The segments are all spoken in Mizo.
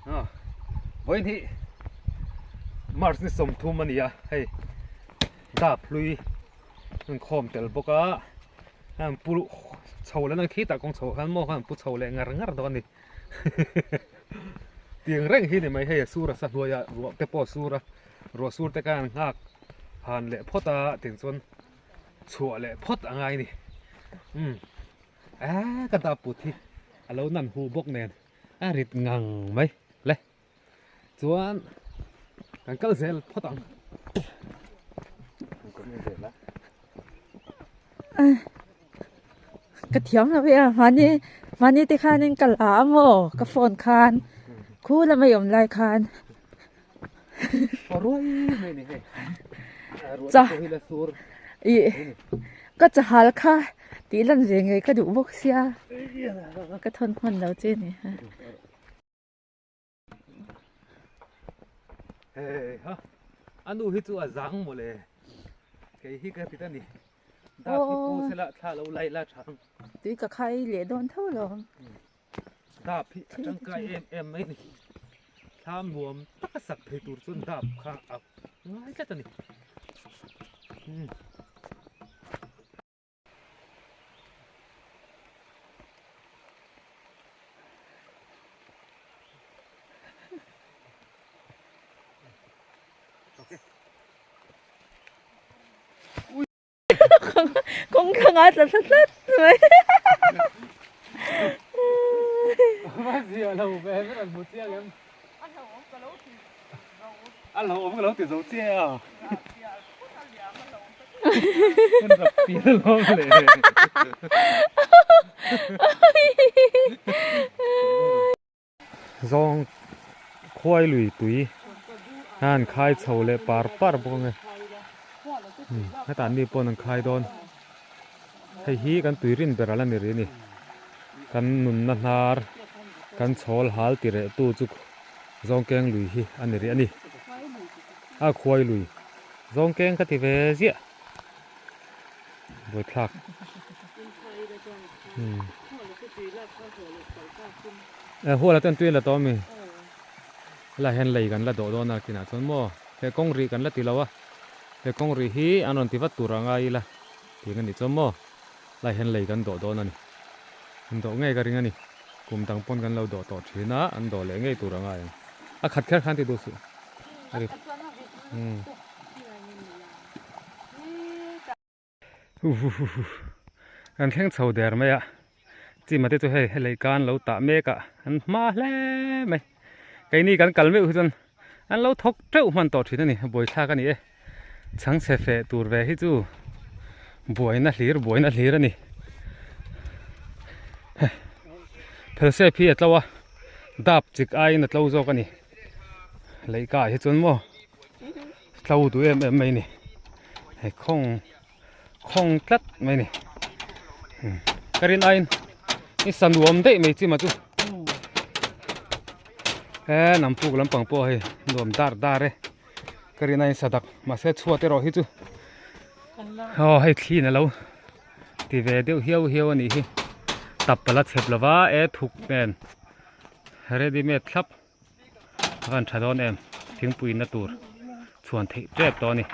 Vawiin hi March ni 30 a ni a, hei dap hlui an khawm tel bawk a, an pu chho leh nan khitah kawng chho khan maw khan an pu chho leh ngar ngar dawn a ni. Tiang reng hi ni mai hei a sur a sa hnuai a ruah te pawh a sur a, ruah sur te khan an nghak han leh phawt a tiang chuan chhuah leh phawt a ngai a ni. Umm eee ka dap put hi a lo nan hu bawk nen. A rit ngang mai le chuan kan kal zel phawt ang. Ka thiam lo e a mahni mahni te khanin ka la a maw ka phone khan khu lama i awm lai khan. Cha ih ka chahal kha tih lan ve ngei ka duh bawk sia ka thawn hman lo che ni. Hei ha a nu hi chu a zang mawle kei hi ka ti ta ni dap hi pu sela thla lo lai la thang. Tui ka khai leh dawn tho lo. Dap hi a tangkai em em mai a ni. Thlam nuam taka sak thei tur chuan dap kha a ngai tlat a ni. Umm. Kawng ka ngaithla thla tlat mai. Va zia lo ve ber an hmu chiang em? A lo awm ka lo ti zo che a. Kan rap pial alawm le. Zawng khuai lui tui a han khai chho leh par par bawk ang e hetah mi pawn an khai dawn hei hi kan tui rin ber a la ni rih a ni kan nunna hnar kan chhawl hal ti reh tu chu zawng keng lui hi a ni rih a ni a khuai lui zawng keng ka ti ve ziah buaithlak e huala ten tui la tawh ami helai hian lei kan la dawh dawn a kinah chuan maw he kawng rih kan la ti lo a he kawng rih hi an rawn ti vat tur a ngai ila tih ang a nih chuan maw helai hian lei kan dawh dawn a ni an dawh ngei ka ring a ni kum dang pawn kan lo dawh tawh thin a an dawh leh ngei tur a ngai ang a khat kher khan ti duh suh a ri umm. Kan thleng chho der mai a, chima te chu hei helei kan lo tah mek a, an hma hle mai. Keini kan kal meuh hi chuan an lo thawk teuh hman tawh thin a ni, buaithlak a ni e. Chhangchhe feh tur ve hi chu buaina hlir buaina hlir a ni. Phelsep hi a tlo a, dap chik aiin a tlo zawk a ni. Leihka ah hi chuan maw. Tlo duh em em mai ni hei khawng khawng tlat mai ni ka rin aiin i sa nuam daih mai chi ma chu he nampuk lampang pawh hei nuam dar dar e ka rin aiin sa dak mahse chhuat erawh hi chu aw hei thli in alo ti ve deuh hiau hiau a nih hi tap a la chep lova e thuk nen ready made thlap. A van tha dawn em thingpui na tur chhuan theih tep tawh a ni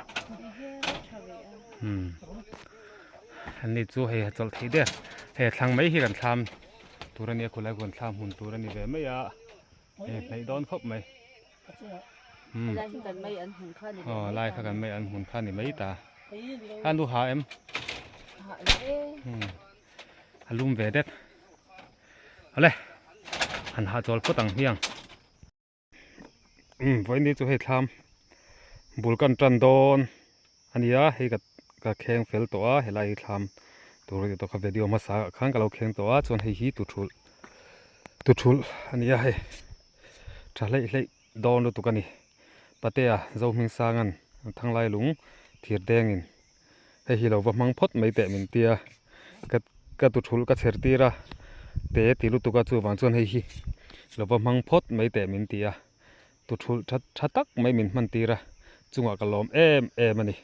umm ani chu hei a chawlh theih der hei a thlang mai hi kan thlam tur a nia khulai kan thlam hmun tur a ni ve mai a hei hnaih dawn khawp mai umm aw lai kha kan mai an hmun kha ni mai ta a nu ha em umm a lum ve det. Awle han hahchawl phawt ang hmiang. Umm vawiin chu hei thlam bul kan tan dawn a ni a hei ka ka kheng fel tawh a helai hi thlam tur a ni tawh kha video hmasa ah khan ka lo kheng tawh a chuan hei hi tuthulh tuthulh a ni a hei tha hleih hleih dawn lutuk a ni Patea Zohmingsanga'n Thanglai lung thir dengin Hei hi lo va hmang phawt mai teh min tia ka ka tuthul ka chher tir a te ti lutuk a chuvang chuan hei hi lo va hmang phawt mai teh min ti a tuthul tha tha tak mai min hman tir a chungah ka lawm em em a ni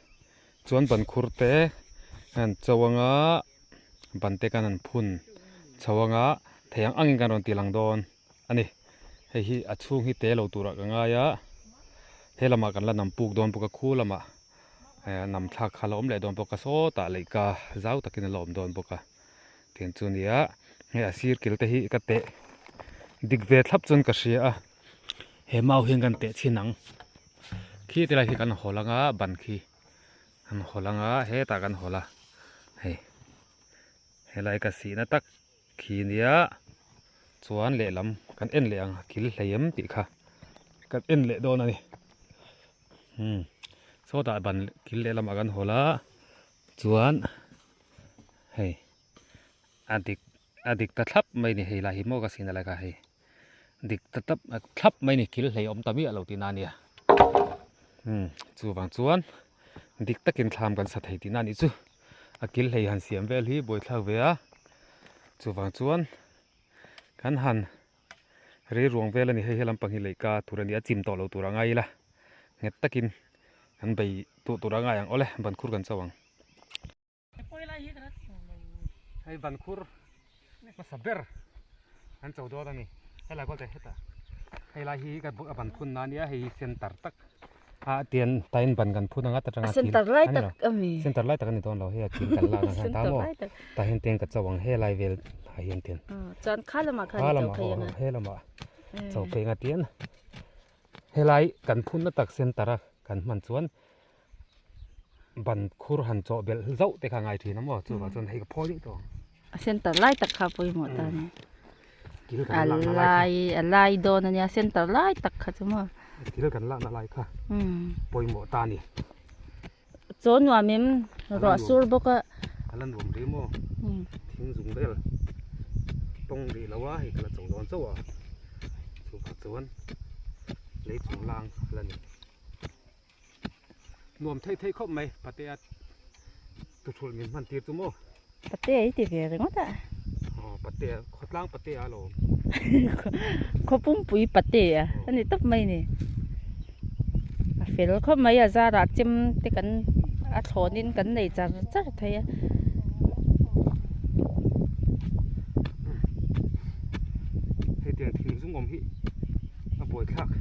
chuan ban khur te an cho anga ban te khan an phun chho anga thei ang angin kan rawn ti lang dawn a ni. Hei hi a chhung hi te lo turah ka ngai a, he lamah kan la nam puk dawn bawk a, khu lamah eh nam thlak kha a la awm leh dawn bawk a, sawtah leihka zau takin a la awm dawn bawk a, tiang chu a ni a, hei a sir kil te hi ka teh dik ve thlap chuan ka hria a, he mau hian kan teh chhin ang, khi ti lai khi kan haw lang a, ban khi kan haw lang a, hetah kan haw la hei helai ka sihna tak. Khi nia chuan lehlam kan en leh ang a kil hlei em tih kha kan en leh dawn a ni umm sawtah ban kil lehlamah kan hawl a chuan hei a dik a dik ta thlap mai a ni hei lai hi maw ka sin a lai kha hei dik ta tap thlap mai a ni kil hlei awm ta miah lo tihna a nia umm chuvang chuan dik takin thlam kan sa thei tihna a nih chu a kil hlei han siam vel hi buaithlak ve a chuvang chuan kan han rei ruang vel a ni hei helam pang hi leihka tur a ni a chim tawh lo tur a ngai ila nghet takin kan bei tawh tur a ngai ang awle ban khur kan cho ang. Hei ban khur hmasa ber an cho dawn a ni helai kual te hetah helai hi ka a ban phun na ania hei hi center tak a tian tain ban kan phun anga ta tanga center lai tak ami center lai tak ani dawn lo hei a thil kan lak ang hian ta maw tah hian tian ka cho ang helai vel ah hian tian chuan kha lamah khan i cho phei anga he lamah cho phei anga tian helai kan phun na tak center a kan hman chuan ban khur han chawh belh zauh te kha ngai thin a maw chuvang chuan hei ka phawi daih tawh ang. A center lai tak kha pawimawh ta a ni. A lai a lai dawn a nia center lai tak kha chu maw. Kil kan lakna lai kha pawimawh ta a ni. Chaw nuam em ruah sur bawk a. A la nuam rih maw thing zung vel tawng rih lo a hei ka la cho dawn chauh a chuvang chuan lei chung lang a la ni. Nuam theih theih khawp mai Patea tuthulh min hman tir chu maw. Patea i ti ve ringawt a. Aw Patea khawtlang Patea alawm. Khaw pumpui Patea a ni tawp mai ni. A fel khawp mai a zarah chem te kan a thlawnin kan nei char char thei a. Hei tiang thing zung awm hi a buaithlak.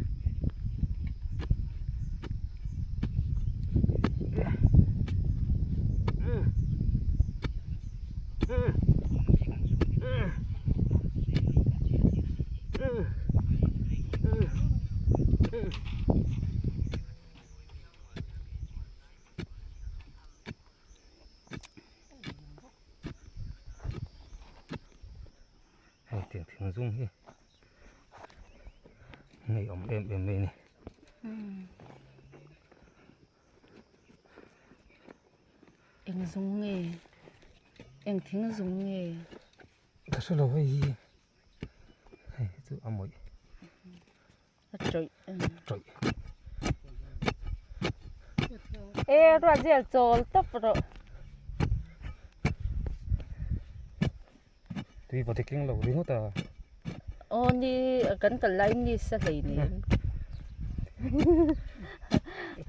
Hei tiang thing zung hi ngei awm em em mai a ni. Eng zung nge? Eng thing zung nge? Ka hre lo hei hi hei chu a mawih. A tawih. Tawih. E ruat zel chawl tawp rawh. Tui va dik eng lo ringawt a. Aw ni kan kal lai ni sa hlei ni.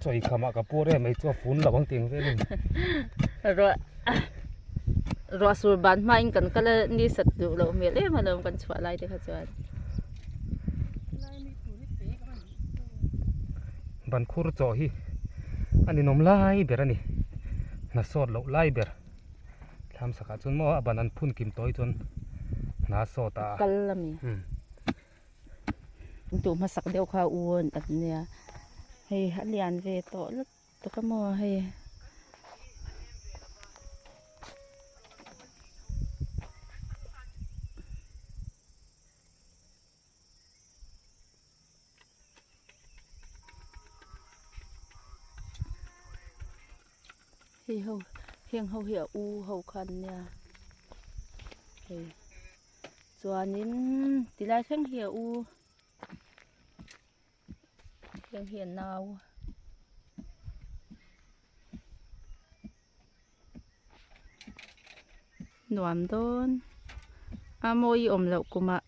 Chawi khamah ka puar em mai chu a fun lo ang tih ang velin. Ruah ruah sur ban hmain kan kal a ni sat duh loh hmel em alawm kan chhuah lai te kha chuan. Ban khur chaw hi a ninawm lai ber a ni. Hna sawt loh lai ber. Thlam sakah chuan maw a ban an phun kim tawi chuan hna sawt a. Kal a mi. Duh hmasak deuh kha u an nia. Hei a lian ve tawh lutuk a maw hei. Hei ho heng ho hi a u ho kha an nia hei chuanin tilai thleng hi a u heng hi a nau. Nuam dawn a mawi awm loh kumah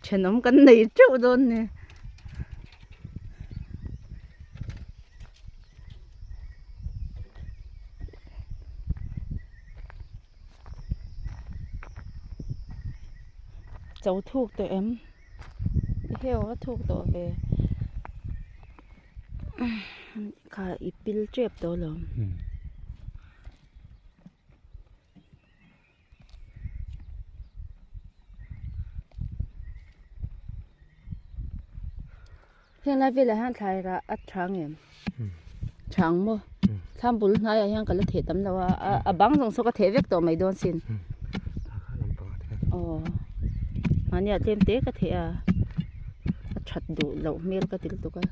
thenawm kan nei teuh dawn ni. cho thuk tawh em i heu va thuk tawh ve kha i pil tep tawh alawm. Heng lai velah hian thlai rah a tha ngem tha ang maw thlam bul hnaiah hian ka la theh tam lo a a bang zawng saw ka theh vek tawh mai dawn sin aw mahnia tlem te ka theh a a that duh loh hmel ka ti lutuk a.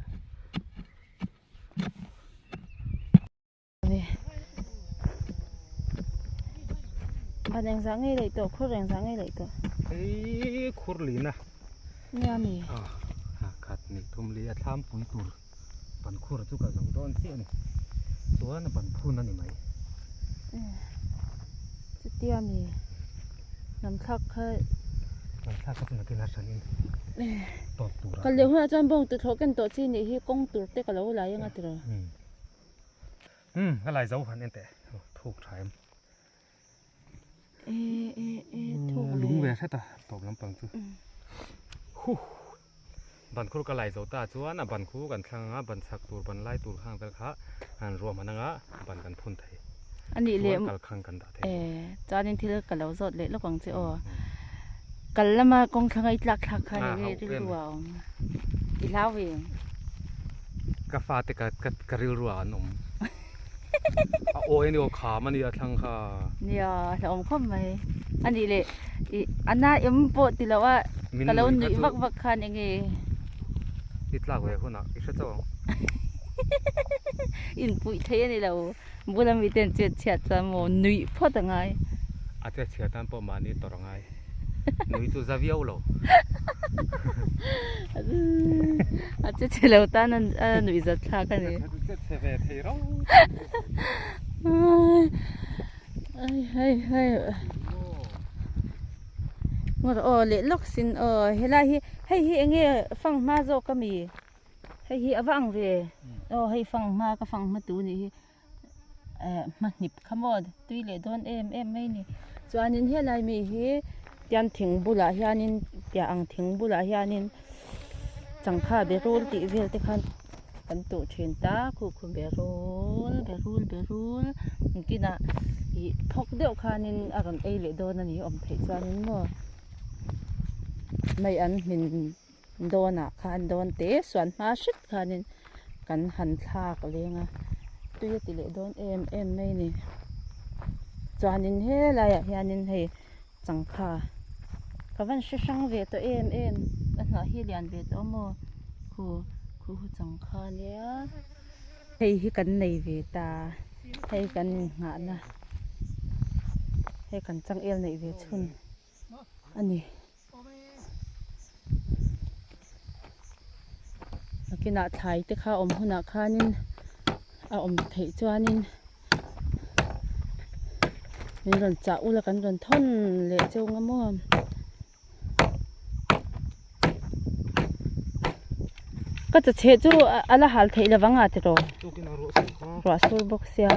Ban engzah ngei leh tawh khur engzah ngei leh tawh. Hei khur lina. Nia mi. Ah khat ni thum li a thlam pui tur ban khur chu ka zo dawn chiah a ni. Chuan ban phun a ni mai. Chutia mi hnam thlak kha. Hnam thlak kha chu nakin a hran in tawp tur a. Kal leh hunah chuan bawng tuthlawh ken tawh chi nih hi kawng tur te ka lo lai anga tiraw. Umm ka lai zo han en teh thuk tha em. E e e thuk ve. Lung ve hret a tawp lampang chu. Huh ban khur ka lai zo ta chuan a ban khu kan thlang anga ban chhak tur ban lai tur khang vel kha han ruahman anga ban kan phun thei. Anih leh Chuan kal khang kan dah thei. E chuanin thil ka lo zawt leh lawk ang che aw. Kal lama kawng thlanga i tlak thlak khan enge rilru a awm. I hlau ve em? Ka fate ka ka ka rilru ah an awm. A awi ani aw kham ani a thlang kha. Nia hlauhawm khawp mai. Anih leh i a na em pawh ti loh a ka lo nuih vak vak khan enge. I tlak ve hunah i hre chauh ang. Inpuih thei ani lo. Bula miten chet chhiat chuan maw nuih phawt a ngai. A chet chhiat tan pawh mahni tawrh a ngai. Nui chu za viau lo. A che chhe lo tan a nuih zat thlak a ni. Che chhe ve thei rau. Ai hai hai. Ngawr aw leh lawk sin aw helai hi hei hi enge fanghma zawk a mi. Hei hi a va ang ve aw hei fanghma ka fanghma tu nih hi eh hmahnip kha maw tui leh dawn em em mai a ni chuanin helai mi hi tiang thing bulah hianin tiang ang thing bulah hianin changkha berul tih vel te khan kan tuh thin ta khu khu berul berul berul engtinah ih phawk deuh khanin a rawn ei leh dawn a ni awm theih chuanin maw mai an hmin. Dawnah khan dawn te suan hma hret khanin kan han thlak leng a, tui a ti leh dawn em em mai a ni. Chuanin helaiah hianin hei changkha ka van hre hrang ve tawh em em a hnah hi lian ve tawh a maw khu khu hu changkha ania hei hi kan nei ve ta hei kan inngahna hei kan changel neih ve chhun a ni. Nakinah thlai te kha awm hunah khanin a awm theih chuanin min rawn chah ula kan rawn thawn leh cheu nga maw. Ka cha chheh chu a la hal theih lovang a tiraw ruah sur bawk sia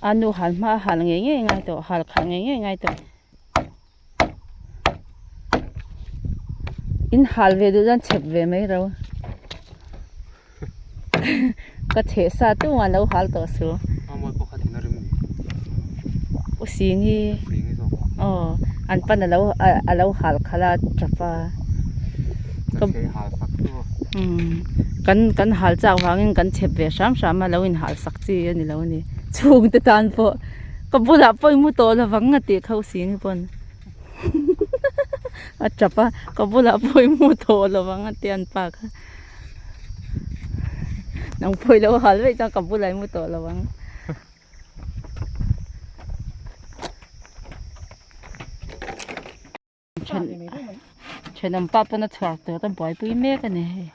a nu hal hma a hal ngei ngei ngai tawh hal khalh ngei ngei ngai tawh. In hal ve duh chuan chep ve mai ro ka chheh sa tumah lo hal tawh su u singi aw an pan alo alo hal khalh a tap a kan kan hal chak vangin kan chep ve hram hram a lo in hal sak chi a ni lo a ni chhungte tan pawh. Ka bulah pawh i mu tawh lo vang a tih kha u Sini pawn a tap a, ka bulah pawh i mu tawh lo vang a ti an pa kha. Nang pawh i lo hal veih chuan ka bulah i mu tawh lo vang. Thenawm pa pawn a chhuak tur a buaipui mek a ni hei.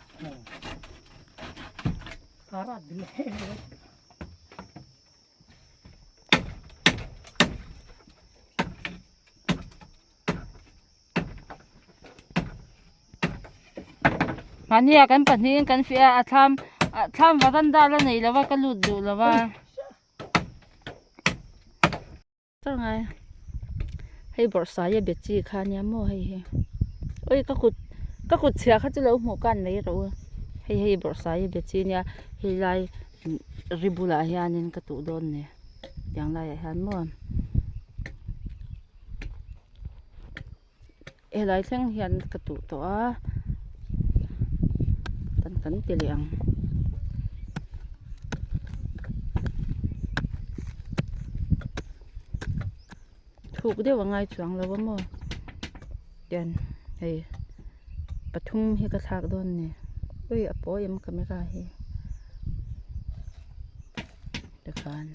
Mahnia kan pahnihin kan fiah a a thlam a thlam varanda la nei lo va ka lut duh lo va. Hei bawrhsai a be chi kha ania maw hei hi. Oi ka kut ka kut chhia kha chu lo hmuh kan mai rawh u. Hei hei bawrhsai hi be chi nia hei lai ri bulah hianin ka tuh dawn ni tiang laiah hian maw helai thleng hian ka tuh tawh a kan kan ti leh ang. Thuk deuh a ngai chuang lo a maw tian hei pathum hi ka thlak dawn a ni ui a pawi em camera hi tikhan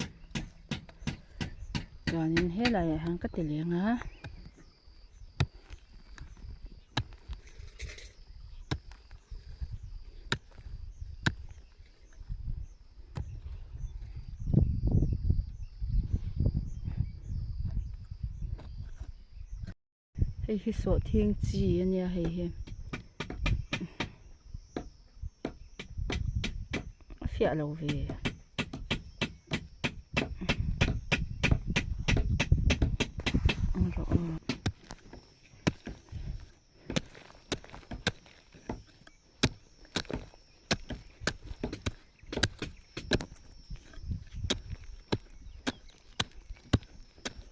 chuanin helaiah hian ka ti leng a. Hei hi sawhthing chi a nia hei hi a fiah lo ve.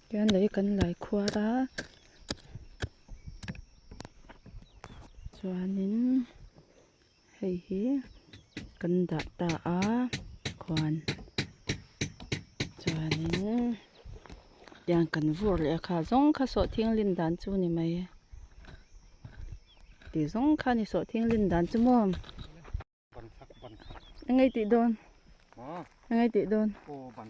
Tihian lei kan lai khuar a chuanin hei hi kan dah ta a khuan chuanin tiang kan vur leh a kha zawng kha sawhthing lin dan chu a ni mai. Ti zawng kha ni sawh thinglin dan chu maw? Engei tih dawn? Engei tih dawn? Ban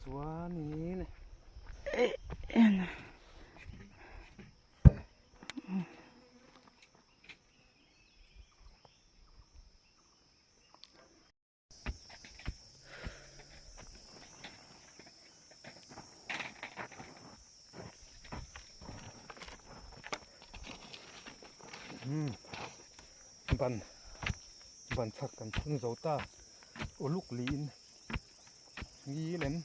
Chuanin Ban ban chhak kan phun zo ta uluk liin ngil em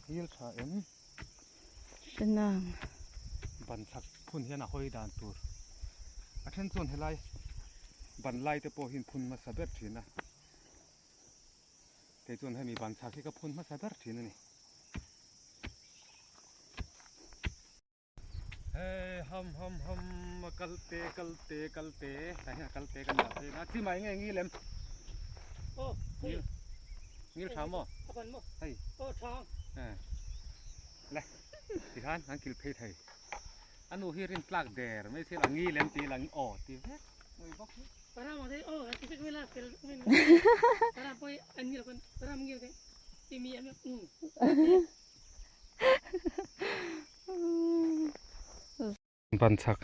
ngil tha em. Hrenang. Ban chhak phun hian a hawi dan tur a then chuan helai ban lai te pawh hi an phun hmasa ber thin a kei chuan hemi ban chhak hi ka phun hmasa ber thin a ni. Hei ham ham ham a kal te kal te kal te tah hian a kal te kan dah phei a chi mai nge ngil em ngil ngil tha maw hei le tikhan an kil phei thei a nu hi rin tlak der mai thil a ngil em tih lang aw ti vek mai bawk hi. Ban chhak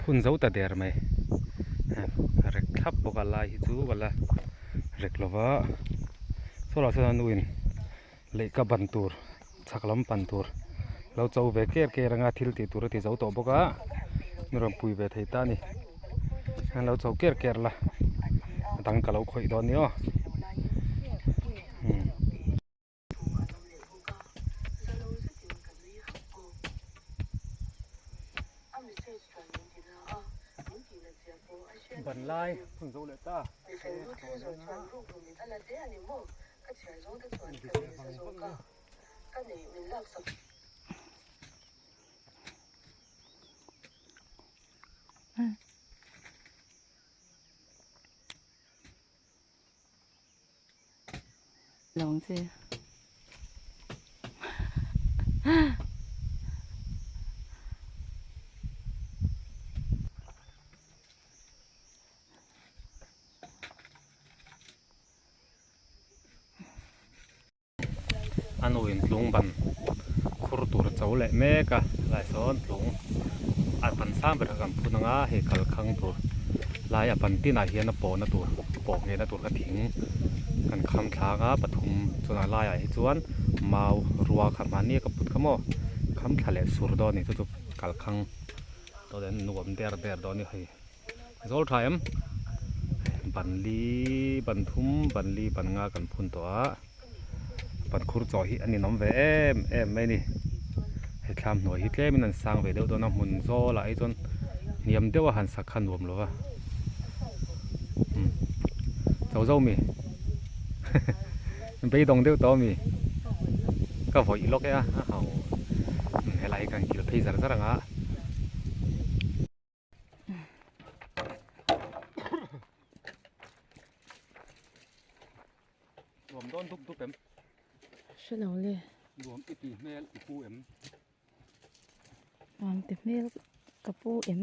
phun zo ta der mai rek thlap bawk a lai hi chu ka la rek lo va sawlah sawn a nuin lehkha ban tur chhak lam pan tur lo cho ve ker ker anga thil tih tur a ti zo tawh bawk a mi rawn pui ve thei ta a ni an lo cho ker ker la a dang ka lo khawih dawn a ni aw. Ban lai phun zo leh ta. Lawng che. A nuin tlung ban khur tur a cho leh mek a helai sawn tlung a ban sang ber kha kan phun ang a hei kalkhang tur lai a ban tinah hian a pawhna tur pawh nghehna tur kha thing kan kham thlak a pathum chuan a laiah hi chuan mau rua kha mahni a ka put kha maw kham thla leh sur dawn a ni chu chu kalkhang. Tawh hian nuam der der dawn a ni hei zawl tha em ban li ban thum ban li ban nga kan phun tawh a ban khur chaw hi a ninawm ve em em mai a ni he thlam hnuai hi tlem in an sang ve deuh dawn a hmun zawl ah hi chuan hniam deuh a han sak kha nuam lo va umm cho zo mi beidawng deuh tawh ami ka vawih lawk e a a ho helai hi kan kil phei zar zar ang a. Nuam dawn dup dup em? Hre lo le. Nuam i ti hmel i pu em? Nuam ti hmel ka pu em?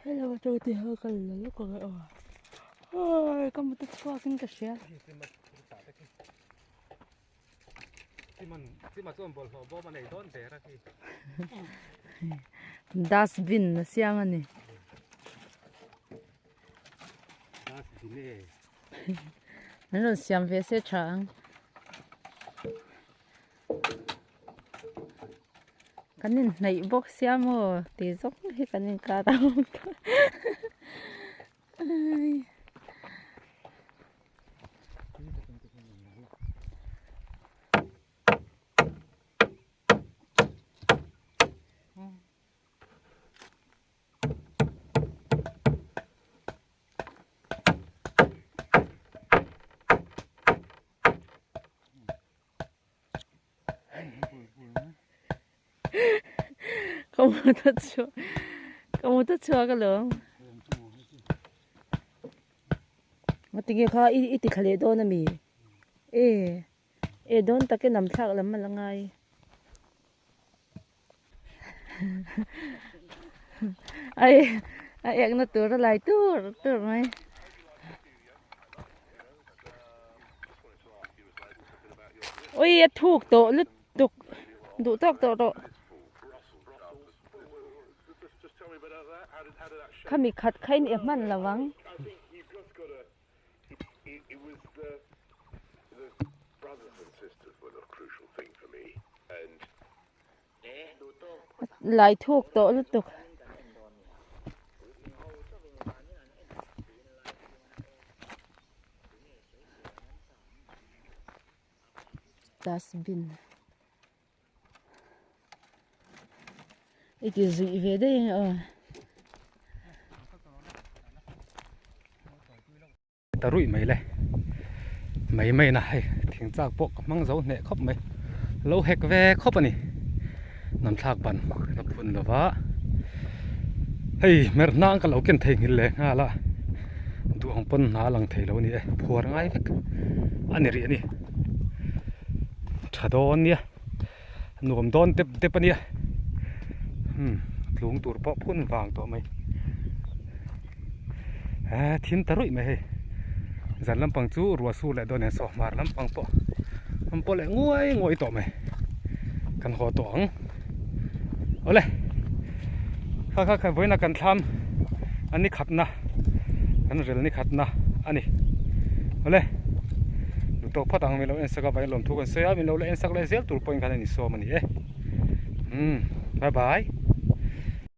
Hello chu ti ho ka la lawk ang e aw. Aww ka mut a chhuak in ka hria. Dustbin a siam a ni. An rawn siam ve se tha ang. Kan inhnaih bawk sia maw tih zawng hi kan inkar a awm ta Ka mut a chhuak ka mut a chhuak alawm ngatinge kha i i ti thla leh dawn ami e e dawn takin lam thlak lam a la ngai ai a ekna tur a lai tur tur mai. Ui a thuk tawh lutuk duh tawk tawh rawh khami khat kha in i hman lo ang. Lai thuk tawh lutuk. Dustbin i ti zuih ve daih ang aw. Ta ruih mai le mai mai na hei thing chak pawh ka hmang zo hneh khawp mai lo hek ve khawp a ni nam thlak ban ka phun lo va hei hmer hnang ka lo ken thei nghilh leh nghal a duh ang pawn hna a lang thei lo a ni e phuar ngai vek a ni rih a ni tha dawn nia nuam dawn dep dep a nia umm tlung tur pawh phun vang tawh mai eh thim ta ruih mai hei zan lampang chu ruah sur leh dawn nen saw hmar lampang pawh an pawh leh nguai nguai tawh mai kan haw tawh ang awle kha kha kha vawiin a kan thlam a ni khatna kan rel ni khatna a ni awle duh tawk phawt ang min lo en sak a vawin lawmthu kan sawi a min lo la en sak leh zel tur pawhin khan a insawm a ni e umm bye bye.